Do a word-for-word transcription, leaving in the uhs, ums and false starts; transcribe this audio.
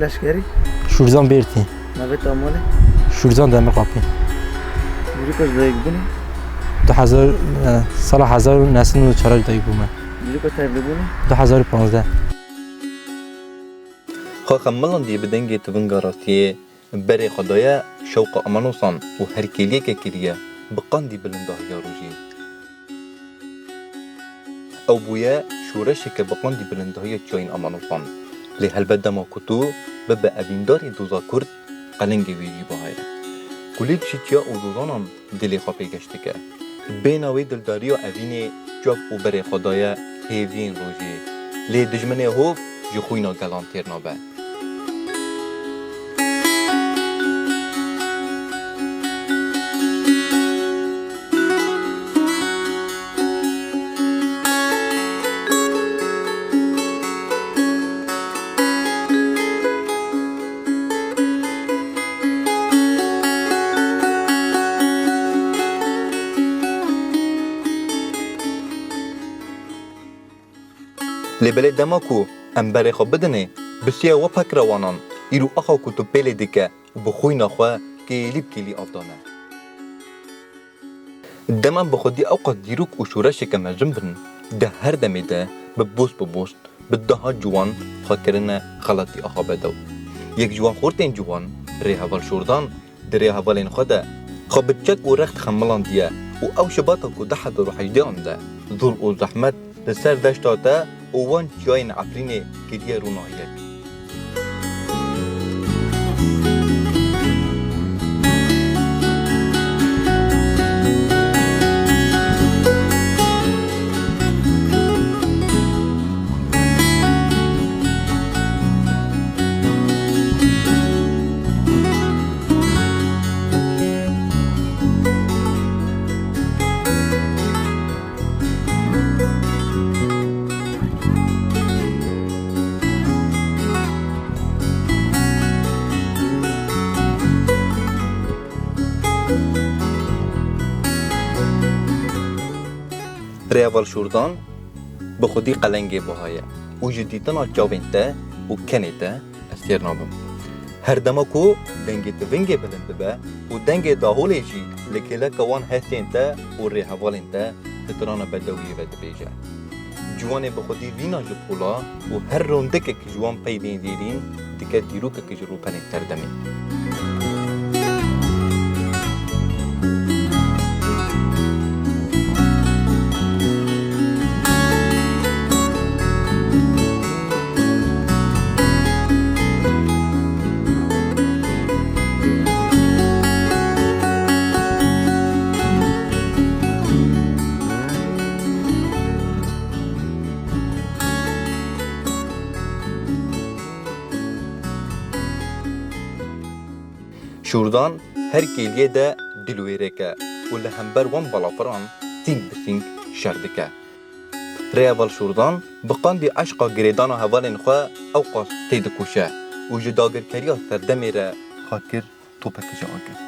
Leşkerî? Şûrzan Bêrtî. Navê te malê? Şûrzan Demirqapî. Dîroka ji dayik bûnê? Du hezar, e, sala hezar û neh sed û çar dayik bûme. Dîroka tevlî bûnê? Du hezar û panzdeh. Xwe xemilandî bi dengê tivinga rastiyê berê xwe daye şewqa amanosan û her kêliyeke kiriye bi qandî bilindahiya rojê. Ew bûye şoreşeke bi qandî bilindahiya çiyayên amanosan. Lê helbet dema ku tu bibe evîndarê doza Kurd, qelengê wê jî biha ye. Kulîlk ji çiya û dozanan dilê xwe pêgeş dike. Bêhna wê dildariya evînê çav û berê xwe daye hêviyên rojê. Lê dijminê hov ji xwîna gelan têr nabe. Lê belê dema ku em berê xwe bidinê, bi siya we pekrewanan, îro axa ku tu pêlê dike û bi xwîna xwe kêlî bi kêlî av dane. Dem em bi xwedî ewqas dîrok û şoreşeke mezin bin, di her demê de bi bost bi bost, bi daha ciwan xwe kirine xelatî axa bedew. Yek ji wan xortên ciwan, Rêheval Şordan, di rêhevalên xwe de xwe bi çek û rext xemilandiye û ew şibata ku du hezar û hejdeh an de zor û zehmet li ser deşta te û wan çiyayên Efrînê kiriye ronahiyek. Rêheval Şordan bi xwedî qelengê buha ye û ji dîtina çavên te û kenê te ez têr nabim. Her dema ku dengê tivingê bilind dibe û dengê daholê jî li kêleka wan hestên te û rêhevalên te di strana bedewiyê ve dibêje. Ciwanê bi xwedî vîna ji pola û her rondikek ji wan peyvên zêrîn dike dîrokek ji rûpelên serdemê. Şûrdan her kêliyê de dilwêrek e û li hember wan balafiran sîng bi sîng şer dike. Rêheval Şûrdan bi qandî eşqa girêdana hevalên xwe ewqas têdikoşe û ji dagirkeriya serdemê re xwe kir topek ji agir.